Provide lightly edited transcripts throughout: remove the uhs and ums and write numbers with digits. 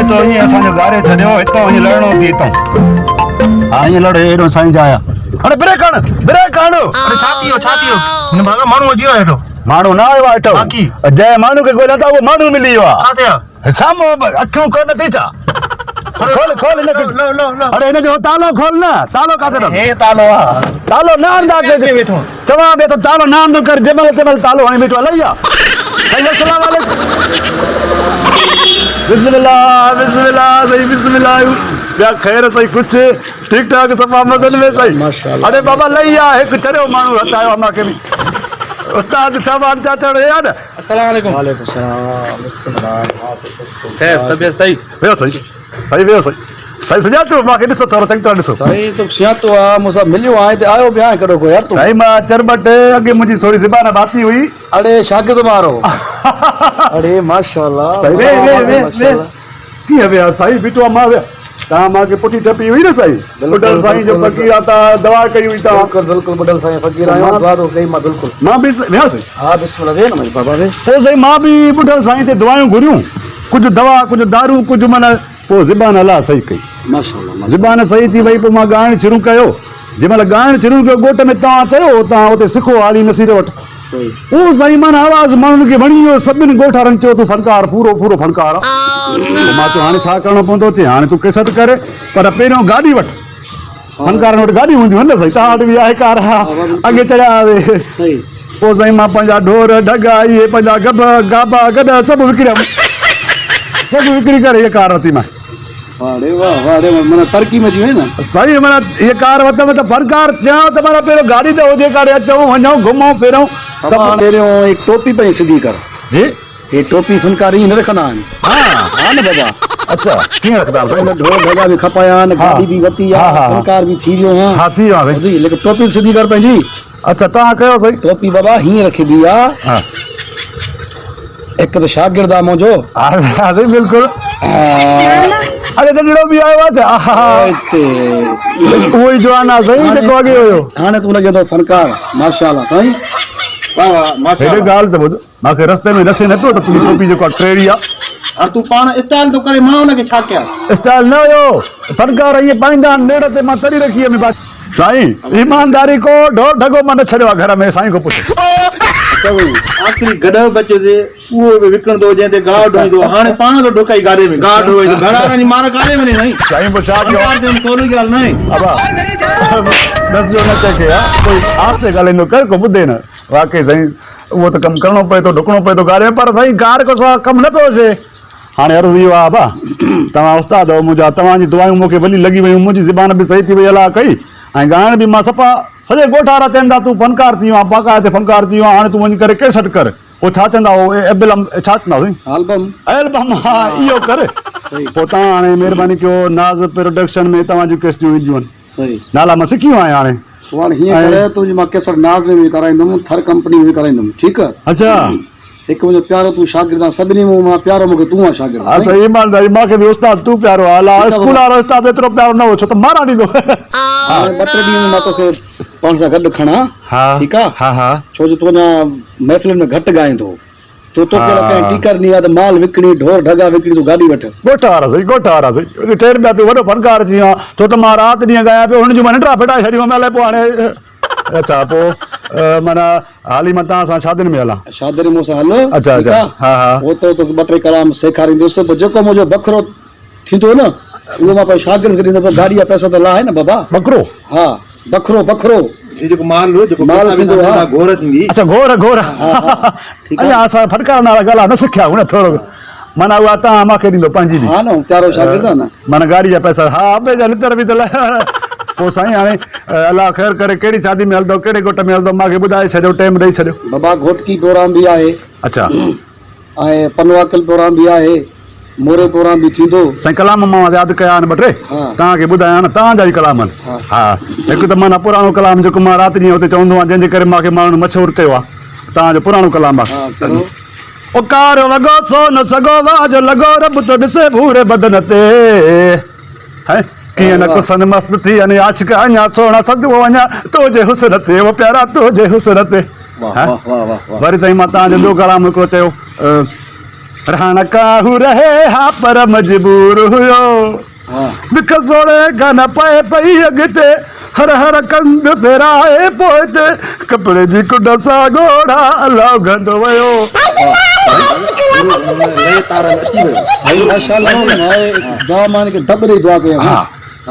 تو ائين اسان جو گاري ڇڏيو هتان وڃي لڙڻو ٿي هتان. ها ائين لڙ هيڏو سائين جا آيا. اڙي بريڪ هڻ بريڪ هڻ. اڙي ڇا ٿي ويو ڇا ٿي ويو هن ڀاڳا ماڻهو اچي ويو آهي هيٺو. ماڻهو نه آيو آهي هيٺو. باقي. جنهن ماڻهو کي ڳوليان ٿا اهو ماڻهو ملي ويو آهي. ڪاٿي آ؟ سامهون اکيون ڪونه ٿي ڇا؟ کول کول هن کي. لو لو لو. اڙي هن جو تالو کول نه تالو ڪاٿي اٿس؟ هي تالو آ. تالو نه آندا ڪٿي ويٺو آهين؟ چوان پيو ته تالو نه آندو ڪر جنهن مهل تنهن مهل تالو هڻي بيٺو الائي آ. سائين السلام عليڪم. بسم الله بسم الله سائين بسم الله ٻيا خير سائين ڪجھ ٺيڪ ٺاڪ صفا مزن ۾ سائين. ماشاءالله. اڙي بابا لئي آ هڪ چريو ماڻهو هٿ آيو آ مان کي به. استاد شعبان چاچڙ هي آ نه. السلام عليڪم. وعليڪم السلام بسم الله. خير طبيعت صحيح. ويو سائين سائين ويو سائين سائين سڃاتو مان کي ڏسو ٿورو چڱي طرح ڏسو. سائين تو سڃاتو آ مون سان مليو آهين ته آيو به آهين ڪڏهو ڪو يار تون. سائين مان چرٻٽ اڳي منهنجي ٿوري زبان باتي هئي. اڙي شاگرد مارو اڙي ماشاءالله. سائين وي وي وي وي. ڪيئن ويا سائين بيٺو آ مان ويا تان مان کي پٺي ٺپي هئي نه سائين ٻڍل سائين جو فقير آ تان دعا ڪئي هئي تان. بلڪل بلڪل ٻڍل سائين فقير آهيون دعا تو ڪئي مان بلڪل. مان به ويا سائين. ها بسم الله وي نه منهنجي بابا وي. پوء سائين مان به ٻڍل سائين تي دعايون گهريون ڪجهه دوا ڪجهه دارون ڪجهه معنيٰ پوء زبان الله صحيح ڪئي. ماشاءالله زبان صحيح ٿي وئي پوء مان ڳائڻ شروع ڪيو جنهن مهل ڳائڻ شروع ڪيو ڳوٺ ۾ توهان چيو هو توهان اتي سکو هالي نصير وٽ اهو سائين معنيٰ آواز ماڻهن کي وڻي ويو سڀني ڳوٺ وارن چيو تون فنڪار پورو پورو فنڪار آ پوء مان چيو هاڻي ڇا ڪرڻو پوندو چي هاڻي تون ڪيسٽ ڪر پر پهريون گاڏي وٺ فنڪارن وٽ گاڏيون هونديون آهن نه سائين توهان وٽ به آهي ڪار اڳي چڙهيا هئاسين پوء سائين مان پنهنجا ڍور ڍڳا اهي پنهنجا گڀ گابا گڏهه سڀ وڪڻيم سڀ وڪڻي ڪري هيء ڪار ورتي مان. واھ ڙي واھ واھ ڙي معنيٰ ترقي ۾ اچي وئين نه. سائين معنيٰ هيء ڪار ورتم ته فنڪار ٿيان ته معنيٰ پهريون گاڏي ته هجي ڪاڏي اچون وڃون گهمون ڦرون. بابا هاڻ پهريون هي ٽوپي پنهنجي سڌي ڪر. جي. هي ٽوپي فنڪار ائين نه رکندا آهن. ها. ها نه بابا. اڇا ڪيئن رکندا آهن سائين. هن ڍور ڍڳا به کپايا آهن گاڏي به ورتي آهي فنڪار به ٿي ويو آهيان. ها ٿي ويو آهيان سائين. ليڪن ٽوپي سڌي ڪر پنهنجي. اڇا توهان ڪيو سائين. ٽوپي بابا هيئن رکبي آ. ها. هڪ ته شاگرد آ منهنجو. ها سائين بلڪل. اڙي ننڍڙو به آيو آ ڇا. اهو ئي جوان آ سائين جيڪو اڳي هيو. هاڻي تون لڳين ٿو فنڪار ماشاءالله سائين. واھ واھ ماشاءالله. هيڏي ڳالهه ته ٻڌ. مان کي رستي ۾ ڏسي نه پيو ته تنهنجي ٽوپي جيڪا ٽيڙي آ. هاڻ تون پاڻ اسٽائل ٿو ڪرين مان ان کي ڇا ڪيان. اسٽائل نه هيو فنڪار ائين پائيندا آهن نيڙ تي مان تڙي رکي هيم باقي. سائين ايمانداري ڪو ڍور ڍڳو مان نه ڇڏيو آ گهر ۾ سائين کان پڇ. آخري گڏهه بچيو سي اهو به وڪڻندو جنهن تي گاهه ڍوئيندو هو هاڻي پاڻ ٿو ڍڪائي گاڏي ۾ گاهه ڍوئي ته گهر وارن جي مار ڪاڏي وڃي سائين. سائين پوء ڇا ڪيون. فنڪار ٿيڻ سولي ڳالهه ناهي. ابا ڏسجو نه ڪنهن کي ها ڪوئي آهستي ڳالهائيندو ڪر ڪو ٻڌي نه واقعي سائين. اهو ته ڪم ڪرڻو پئي ٿو، ڊڪڻو پئي ٿو گاڏي ۾ پر سائين ڪار کان سواء ڪم نه پيو اچي. هاڻي عرض اهو آهي ابا، توهان استاد آهيو منهنجا، توهان جون دعايون مون کي ڀلي لڳي ويون، منهنجي زبان به صحيح ٿي وئي الله ڪئي ۽ ڳائڻ به مان صفا سڄي ڳوٺ وارا چون ٿا تون فنڪار ٿي ويو آهين، باقاعده فنڪار ٿي ويو آهين، هاڻي تون وڃي ڪري ڪيسٽ ڪر. پوء ڇا چوندا هو ايبلم ڇا چوندا هو سائين؟ آلبم. البم ها اهو ڪر. پوء توهان هاڻي مهرباني ڪيو ناز پروڊڪشن ۾ توهان جون ڪيسٽون اينديون آهن. نالا مان سکي ويو آهيان هاڻي. پوء هاڻي هيئن ڪر تنهنجي مان ڪيسٽ ناز ۾ به ڪرائيندم ٿر ڪمپني ۾ به ڪرائيندم ٺيڪ. اڇا. هڪ منهنجو پيارو تون شاگرد آن سڀني مون مان پيارو مونکي تون آن شاگرد. ها سائين ايمانداري مان کي به استاد تون پيارو آ الا اسڪول وارو استاد ايترو پيارو نه هو ڇو ته مارا ڏيندو هو. هاڻي ٻه ٽي ڏينهن ۾ مان توکي پاڻ سان گڏ کڻان ٺيڪ آ. ها ها. ڇو جو تون اڃا محفلن ۾ گهٽ ڳائين ٿو. تو توکي لاء ڪنهن ٽيڪر ڏني آ ته مال وڪڻي، ڍور ڍڳا وڪڻي تون گاڏي وٺ. ڳوٺ وارا سهي، ڳوٺ وارا سهي. چئن پيا تون وڏو فنڪار ٿي ويو آن، ڇو ته مان رات ڏينهن ڳايان پيو، هن جون مان ننڊان ڦٽائي ڇڏيون هيم، الائي پوء هاڻي اڇا پوء معنيٰ حالي مان توهان سان شادين ۾ هلان. شادين ۾ مون سان هل، اڇا ٺيڪ اڇا آ؟ ها ها. پوء تو توکي ٻه ٽي ڪلام سيکاريندس، پوء جيڪو منهنجو بکرو ٿيندو نه، اهو مان پنهنجي شاگرد کي ڏيندس، پوء گاڏي جا پئسا ته لاهه نه بابا. ٻڪرو؟ ها. بکرو بکرو. هي جيڪو مال جيڪو مال پئسا ٿيندو ويندا آ. گهور ٿيندي. اڇا گهور گهور ها ها ٺيڪ آ. اڃا اسان ڦٽڪارن وارا ڳالها نه سکيا آهيون نه ٿورو معنيٰ اها توهان مان کي ڏيندو پنهنجي به. ها نه پيارو شاگرد آ نه. معنيٰ گاڏي جا پئسا ها ابي جا لتر به ته لاهيا پوء سائين هاڻي الله خير ڪري ڪهڙي شادي ۾ هلندو ڪهڙي ڳوٺ ۾ هلندو مان کي ٻڌائي ڇڏيو ٽيم ڏئي ڇڏيو. بابا گهوٽڪي پروگرام به آهي. اڇا. ۽ پنواڪل پروگرام به آهي، موري پروگرام به ٿيندو. سائين ڪلام مان ياد ڪيا آهن ٻه ٽي توهان کي ٻڌايان نه توهان جا ئي ڪلام آهن ها هڪ ته معنيٰ پراڻو ڪلام جيڪو مان رات ڏينهن اتي چوندو آهيان جنهن جي ڪري مان کي ماڻهن مشهور چيو آهي توهان جو پراڻو ڪلام آهي او ڪارو وڳو سون سڳو واهه جو لڳو رب ٿو ڏسي ڀوري بدن تي هي ڪيئن نه ڪسن مست ٿي يعني عاشق اڃا سهڻا سجدو اڃا تو جي حسن تي او پيارا تو جي حسن تي وري تائين مان توهان جو ٻيو ڪلام هڪڙو چيو. رهڻ کان هو رهي ها پر مجبور هيو. وک سوڙهي کان نه پئي پئي اڳتي، هر هر ڪنڌ ڦيرائي پوئتي، ڪپڙي جي ڪنڊ سان ڳوڙها الله اگهندو ويو.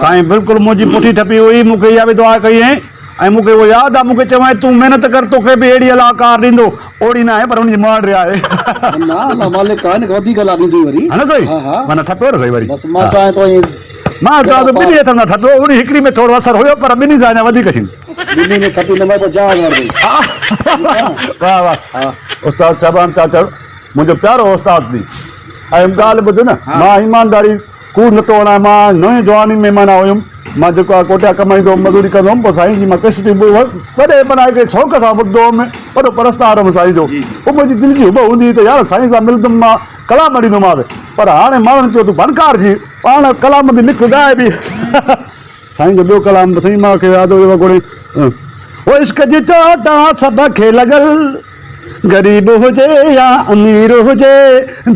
سائين بلڪل منهنجي پٺي ٺپي هئي مون کي اها به دعا ڪئي هئين ۽ مون کي اهو ياد آ مون کي چيائين تون محنت ڪر توکي به اهڙي الله ڪار ڏيندو اوڙي ناهي پر ان جي مهانڊي آهي. نه الله مالڪ آهي ان کي وڌيڪ الله ڏيندو ئي وري. ها نه سائين ها ها معنيٰ ٺپيو نه سائين وري. بس مان چوان ٿو ائين. مان چوان ٿو ٻنهي هٿن سان ٺپيو انهي هڪڙي ۾ ٿورو اثر هيو پر ٻنهي سان اڃا وڌيڪ ٿيندو. ٻنهي ۾ کٽي نه پوء جهاز وڙهندو. واه واه استاد شعبان چاچڙ منهنجو پيارو استاد ٿي ۽ ڳالهه ٻڌ نه مان ايمانداري ڪوڙ نه ٿو هڻان مان نئين جواني ۾ معنيٰ هيم مان جيڪو آهي ڪوٽيا ڪمائيندو هوم مزوري ڪندو هوم پوء سائين جي مان ڪشٽي به وڏي معنيٰ هڪڙي شوق سان ٻڌندو هوم وڏو پرستار هوم سائين جو پوء منهنجي دل جي حب هوندي هئي ته يار سائين سان ملندم مان ڪلام ڏيندومانس پر هاڻي ماڻهن چيو تون فنڪار ٿي پاڻ ڪلام به لک ڳاء به سائين جو ٻيو ڪلام به سائين مان کي ياد هيو گهڻي او عشق جي چوٽ آ سڀ کي لڳل غريب هجي يا امير هجي،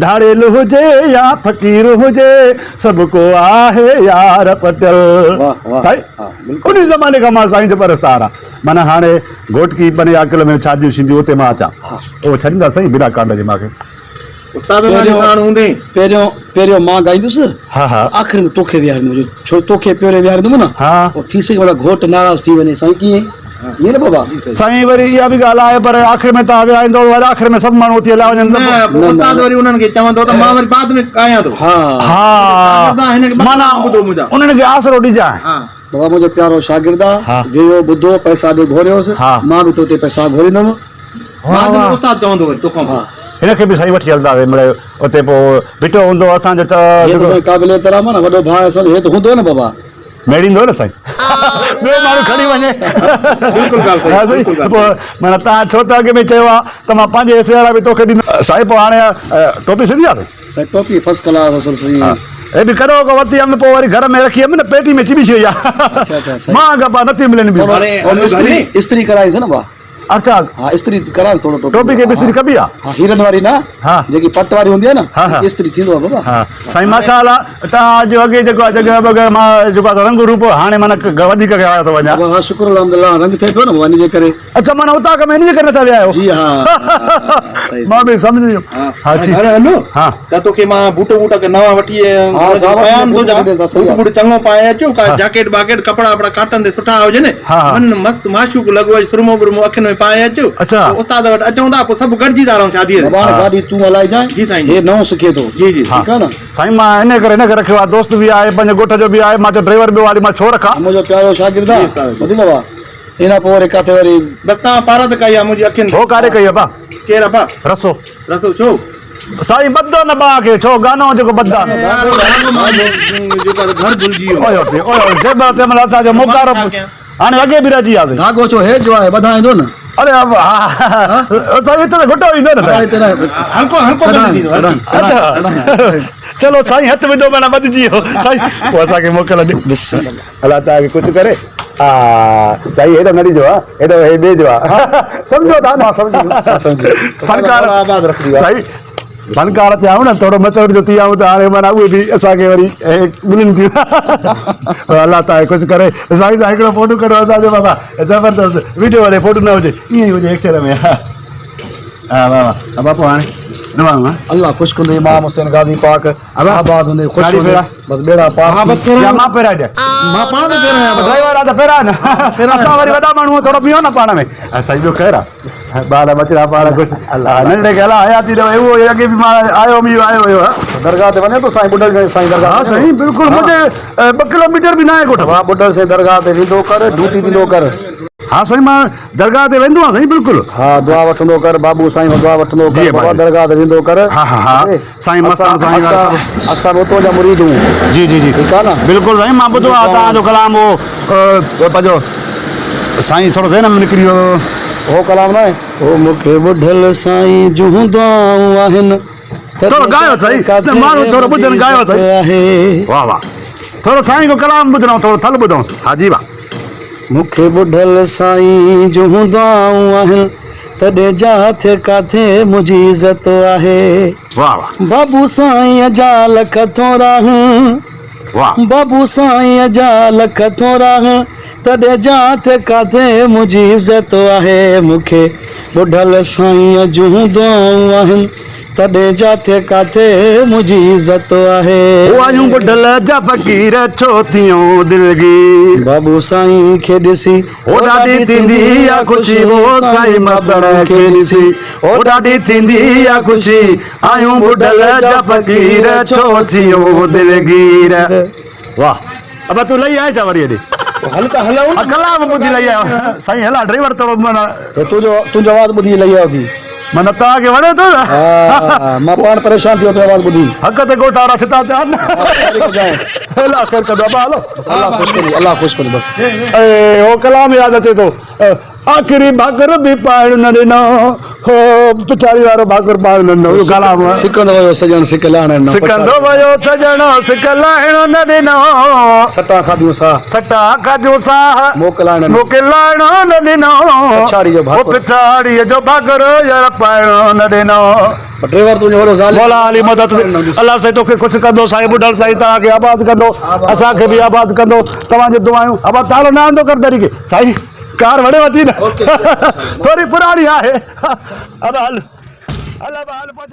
ڌاڙيل هجي يا فقير هجي، سڀ ڪو آهي يار پٽيل. سائين انهي زماني کان مان سائين جو پرستار آ. معنيٰ هاڻي گهوٽڪي پني عاقل ۾ شاديون شينديون اتي مان اچان اهو ڇڏيندا سائين بنا ڪانڊ جي مان کي. استاد واري ساڻ هوندين. پهريون پهريون مان ڳائيندس ها ها آخر ۾ توکي ويهاريندم ڇو توکي پهريون ويهاريندم نه ها پوء ٿي سگهي متان گهوٽ ناراض ٿي وڃي سائين ڪيئن ائين نه بابا. سائين وري اها به ڳالهه آهي پر آخر ۾ توهان ويهاريندو وري آخر ۾ سڀ ماڻهو اٿي هليا وڃن ته نه پوء استاد وري انهن کي چوندو ته مان وري بعد ۾ ڳايان ٿو. ها ها معنيٰ انهن کي آسرو ڏجانء. بابا منهنجو پيارو شاگرد آ ويهو ٻڌو پئسا ڏي گهوريوس مان به تو تي پئسا گهوريندم. بعد ۾ استاد چوندو وري توکان پوء. هن کي به سائين وٺي هلنداسين مڙئي اتي پوء بيٺو هوندو اسان جو ته. هي ته سائين قابل احترام آ نه وڏو ڀاء آهي اسان جو هي ته هوندو نه بابا. ميڙيندو نه سائين ٻيو ماڻهو کڻي وڃي. بلڪل ڳالهه صحيح بلڪل ڳالهه پوء معنيٰ تان ڇو ته اڳ ۾ چيو آ ته مان پنهنجي حصي وارا به توکي ڏيندس. سائين پوء هاڻي ٽوپي سڌي آ سائين. سائين ٽوپي فرسٽ ڪلاس اصل سائين. هي به ڪڏهو ڪو ورتي هيم پوء وري گهر ۾ رکي هيم نه پيٽي ۾ چٻي وئي آ. مان گپا نٿي ملن ٻيون. استري ڪرائيس نه ڀاء. اڇا ها استري ڪرائيس ٿورو ٽوپي ٽوپي کي به استري ڪبي آ. ها هيرن واري نه ها جيڪي پٽ واري هوندي آ نه ها ها استري ٿيندو آ بابا. ها سائين ماشاءالله تان جو اڳي جيڪو آ جڳهه بڳهه مان جيڪو آ رنگ روپ هاڻي معنيٰ وڌيڪ آيو ٿو وڃان. بابا ها شڪر الحمدلله رنگ ٿئي پيو نه بابا ان جي ڪري. اڇا معنيٰ اوطاق ۾ انهيء ڪري نٿا ويهايو. جي ها مان به سمجهي ويم. ها گهر هل ته توکي مان بوٽ ووٽ ڪي نوان وٺي پايان ٿو جا بوٽ بوٽ چڱو پائي اچو ڪا جاڪيٽ باڪيٽ ڪپڙا وپڙا ڪاٽن تي سٺا هجن من مست معشوق لڳو اچ سرمو برمو اکين ۾ پائي اچو پوء استاد وٽ اچون ٿا پوء سڀ گڏجي ٿا رهون شاديء تي. بابا هاڻي گاڏي تون هلائجانء جي سائين هي نئون سکي ٿو جي جي ٺيڪ آ نه. سائين مان انهيء ڪري هن کي رکيو آ دوست به آهي پنهنجي ڳوٺ جو به آهي مان چيو ڊرائيور ٻيو حالي مان ڇو رکان. منهنجو پيارو شاگرد آ ٻڌي بابا. ان کان پوء وري ڪاٿي وري. بس توهان پارت ڪئي آ منهنجي اکين. هو ڪاڏي ڪئي ابا؟ ڪير ابا؟ رسو. رسو ڇو؟ سائين ٻڌو نه ٻانهن کي ڇو گانو جيڪو ٻڌا نه. گهر ڀلجي ويو. اوهيو ٿي اوهيو جنهن مهل تنهن مهل اسان جو موڪارو هاڻي اڳي به رهجي وياسين. ڌاڳو ڇو هي جو آهي ٻڌائيندو نه. اڙي ابا ها سائين هتي ته گهٽو ايندو نه سائين. هلڪو هلڪو ڪري ڏيندو اڇا چلو سائين هٿ وڌو معنيٰ ٻڌجي ويو سائين پوء اسان کي موڪل ڏيو. الله تعالي کي ڪجهه ڪري ها سائين هيڏو نه ڏجو ها هيڏو هي ٻئي جو آ سمجهو ٿا نه سمجهي سمجهي فنڪار آباد رکجي سائين فنڪار ٿيا آهيون نه ٿورو مچور جو ٿي آهيون ته هاڻي معنيٰ اهي به اسان کي وري ملن ٿيون الله تعالي خوش ڪري سائين سان هڪڙو فوٽو ڪڍو اسان جو بابا زبردست ويڊيو واري فوٽو نه هجي ائين ئي هجي ايڪشن ۾ ها ها بابا باپو هاڻي دعا الله خوش ڪندي امام حسين غازي پاڪ آباد هوندي خوش هوندي بس ٻيڙا پار ها بس يا مان پهرائي ڏيان مان پاڻ ٿو پهرايان ڊرائيور آ ته پهراء نه اسان وري وڏا ماڻهو ٿورو بيهو نه پاڻ ۾ سائين ٻيو خير آ ٻار ٻچڙا پاڻ خوش الله ننڍڙي کي الله حياتي ڏي اهو اڳي به مان آيو هيم اهو آيو هيو ها درگاهه تي وڃي ٿو سائين ٻڍل سائين درگاهه ها سائين بلڪل منهنجي 2 ڪلوميٽر به ناهي ڳوٺ ها ٻڍل سائين درگاهه تي ويندو ڪر ڊيوٽي ڏيندو ڪر ها سائين مان درگاهه تي ويندو آهيان سائين بلڪل. ها دعا وٺندو ڪر بابو سائين کان دعا وٺندو ڪر بابا درگاهه تي ويندو ڪر. ها ها ها سائين مستان سائين وارا سڀ. اسان به اتو جا مريد هون. جي جي جي ٺيڪ آ نه. بلڪل سائين مان ٻڌو آ توهان جو ڪلام هو پنهنجو سائين ٿورو ذهن ۾ نڪري ويو. هو ڪلام ناهي. او مونکي ٻڍل سائين جون دعائون آهن. ٿورو ڳايو سائين ته ماڻهو ٿورو ٻڌن ڳايو سائين. واه واه ٿورو سائين جو ڪلام ٻڌڻو ٿورو ٿل ٻڌون ها جي واه. مون کي ٻڍل سائين جون دعائون آهن، تڏهن جاٿي ڪاٿي منهنجي عزت آهي. واه واه. بابو سائينء جا لک ٿورا هن. واه. بابو سائينء جا لک ٿورا هن تڏهن جاٿي ڪاٿي منهنجي عزت آهي. مون کي ٻڍل سائينء جون دعائون آهن تڏهن جاٿي ڪاٿي منهنجي عزت آهي. هو آهيون ٻڍل جا فقير ڇو ٿيون دلگير. بابو سائين کي ڏسي هو ڏاڍي ٿيندي آ خوشي هو سائين متڻ کي ڏسي هو ڏاڍي ٿيندي آ خوشي آهيون ٻڍل جا فقير ڇو ٿيون دلگير. واه ابا تون لهي آئين ڇا وري هيڏي. هل ته هلون نه. ڪلام ٻڌي لهي آيو سائين هلا ڊرائيور ٿورو معنيٰ. تنهنجو تنهنجو آواز ٻڌي لهي آيو ٿي. معنيٰ توهان کي وڻي ٿو نه. ها مان پاڻ پريشان ٿي ويو تنهنجو آواز ٻڌي. حق تي ڳوٺ وارا ڇتا ٿيا آهن. الله خير ڪندو ابا هلو. الله خوش ڪندو الله خوش ڪندو بس. اي هو ڪلام ياد اچي ٿو آخري ڀاڪر به پائڻ نه ڏنو هو پڇاڙي وارو ڀاڪر پائڻ نه ڏنو اهو ڪلام سڪندو ويو سڄڻ سڪ لاهڻ نه سڪندو ويو سڄڻ سڪ لاهڻ نه ڏنو سٽان کاڌيون ساهه سٽان کاڌيون ساهه موڪلائڻ نه موڪلائڻ نه ڏنو پڇاڙي جو ڀاڪر پڇاڙي جو ڀاڪر يار پائڻ نه ڏنو ڊرائيور تنهنجو وڏو ظالم مولا علي مدد الله سائين توکي خوش ڪندو سائين ٻڍل سائين توهان کي آباد ڪندو اسان کي به آباد ڪندو توهان جون دعايون ابا تالو نه آندو ڪر دري کي سائين ڪار وڻيو ٿي نه ٿوري پراڻي آهي ابا هل هل ابا هل پوء